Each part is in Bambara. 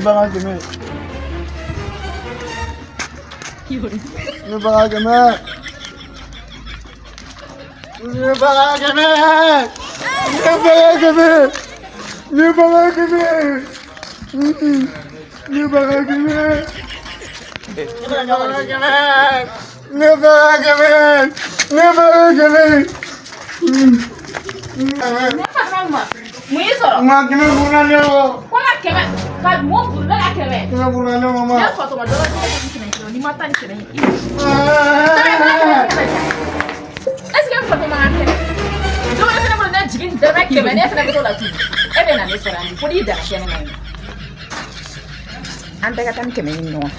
baga 100. Ne baga 100. Ne baga 100. Ne baga 100. Ne baga 100. Ne baga 100. Ne baga 100. Ne baga 100. Ne baga 100. Ne fa ma mun y'i sɔrɔ? Ma 100 buruna ne kɔ. Ko ka 100 ka mun buruna ka 100? 100 buruna ne kɔ ma. Ne fatɔma dɔ la ni 100 kelen n'i ma taa ni 100 ye. Est-ce que fatɔma ka 100? Dɔ wɛrɛ fɛnɛ bolo ne jigin dɛrɛmɛ 100 ne fɛnɛ bɛ t'o la tuguni. E bɛ na ne sɔrɔ yan fo n'i danna kɛnɛ ma yen. An bɛɛ ka taa ni 100 ɲini ɲɔgɔn fɛ.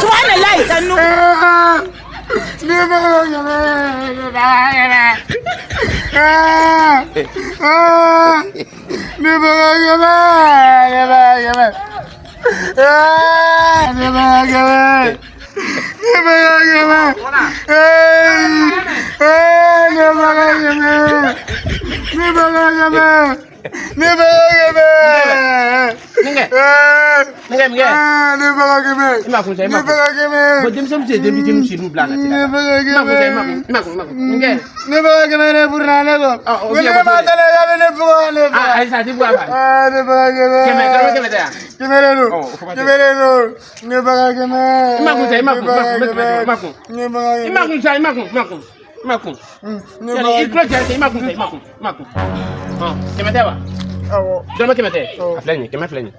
Subhanallah sannu. Ne baga 100. Ne baga 100. Ne baga 100. Ne baga 100. Ne baga 100. Ne baga 100. Ne baga 100. Ne baga 100. Minkɛ. Minkɛ, minkɛ. Ne baga 100. I ma kun sa, i ma Ne kun. baga 100. Bon, denmisɛnnin tɛ den fitinin si bila ka Ne tila. baga I ma kun sa, i ma 100. kun, i ma kun, i ma kun. Minkɛ. Ne baga 100 ne buruna ne kɔ. Ah, o Ne bɛ ma yan, taa ne ka ne bugɔ ne fa. Ah, ayi sa, a ti bugɔ a fa. Ah, ne baga 100. 100, dɔrɔmɛ 100 tɛ yan. 100 de don. Ɔ, o fɔ ka tɛ. 100 de don. Ne baga 100. I ma kun sa, i ma kun, i ma kun, Ne n bɛ 100 d'i ma, i ma kun. Ne baga I ma kun sa, i ma kun, i ma kun. I ma kun. Ne Yali, baga i tulo jara tɛ, i ma kun sa, i ma kun, i ma kun. Ɔn, 100 tɛ wa? Awɔ. Dɔrɔmɛ 100 tɛ? Awɔ. A filɛ nin ye, 100 filɛ nin ye.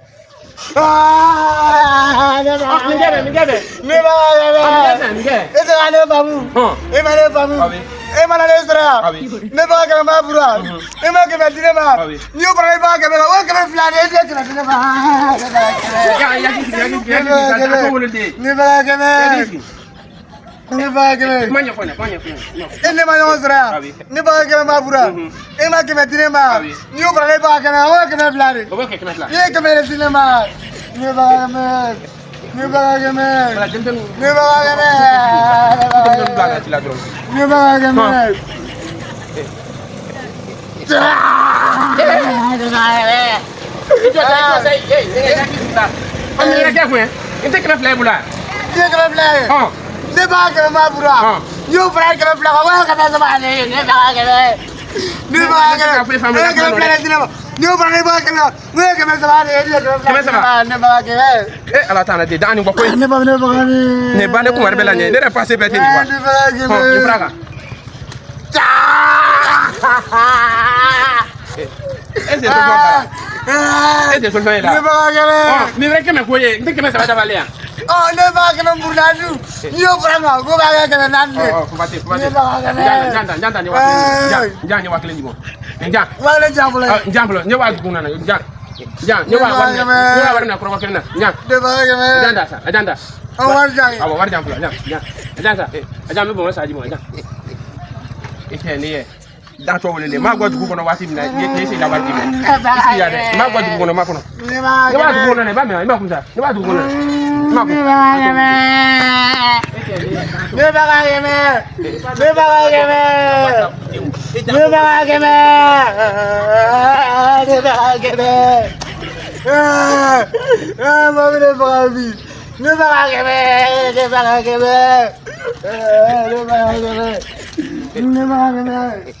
Ah, ne Ɔ, baga minkɛ bɛ, minkɛ bɛ. Ne baga Ɔ, minkɛ 100. sa, minkɛ. E tɛ ka ne faamu. Ɔn. E ma ne faamu. Awi. E mana ne sɔrɔ yan. Awi. Ne baga 100 b'a buru yan. E ma 100 di ne ma. Awi. N'i y'o fara i baga 100 kan, o ye 200 de ye, e tɛ 100 di ne ma. Ne baga 100. Ya, ya k'i sigi, ya k'i sigi, ya k'i sigi, a t'o wolo den. Ne baga Ya k'i 100. sigi. Ne baga 100. Kuma ɲɛfɔ n ɲɛna, kuma ɲɛfɔ n ɲɛna. E ne ma ɲɔgɔn sɔrɔ yan. Awi. Ne baga 100 b'a buru yan. E ma 100 di ne ma. Awi. N'i y'o fara ne baga 100 kan, o ye 200 de ye. O bɛ kɛ 200. I ye 100 de di ne ma. Ne baga 100. Ne baga 100. Wala, denmisɛnnin. Ne baga 100. Denmisɛnnin bila ka ci la dɔrɔn. Ne baga 100. I jɔ sa, i jɔ sa, ee, ee, ya k'i sigi sa. Ɔ, minkɛ kɛ kun ye? I tɛ 200 ye bolo wa? I ye 200 ye. Ɔn. Ne baga 100 b'a buru yan. Ɔn. N'i y'o fara 200 kan, o ye 300 de ye. Ne baga 100. Ne baga 100. E ye 200 de di ne ma. N'i y'o fara ne baga 100 kan, o ye 300 de ye. Ne ye 200 di ne ma. Ne baga 100. E ala t'an na den, dan ni bɔ koyi. Ne baga ne baga ne. Nin ba ne kun wari bɛɛ la nin ye, ne yɛrɛ pase bɛɛ tɛ nin wa. Ne baga 100. Ɔn, nin fara kan. E tɛ solution ta. E tɛ solution ye la. Ne baga 100. Ɔn, nin wɛrɛ 100 ko ye, n tɛ 300 dafalen yan. Ɔ, ne baga 100 buruna dun. N'i y'o fara n kan, k'o b'a kɛ 400 de ye. Ɔ, ɔ, kuma tɛ, kuma tɛ. Ne baga 100. Njan ta, njan ta, n ye 5000 di. Njan, njan, n ye 5000 di ma. Njan. 5000 di yan fɔlɔ. Ɔ, njan fɔlɔ, n ye 50,000 nana, njan. Njan, n ye wa wari minɛ, n ye wa wari minɛ kɔrɔbɔ kelen na, njan. Ne baga 100. Njan ta sa, a jan ta. An wari di yan. Awɔ, wari di yan fɔlɔ, njan, njan. A jan sa, a jan, n bɛ bamakɔ sa di ma, a jan. I tɛ ne ye. Da tɔ wele, n m'a gɔ dugu kɔnɔ waati min na, i ye se ka wari di ma. I sigi yan dɛ, n m'a gɔ dugu kɔnɔ, n m'a kɔnɔ. Ne baga Ne b'a dugu kɔnɔ dɛ, i b'a mɛn wa? I m'a kun sa, ne b'a dugu kɔnɔ dɛ. I m'a kun. Ne baga 100. Ne baga 100. Ne baga 100. Ne baga 100. Ne baga 100. Ah, ah, ma bɛ ne faga bi. Ne baga 100. Ne baga 100. Ah, ne baga 100. Ne baga 100.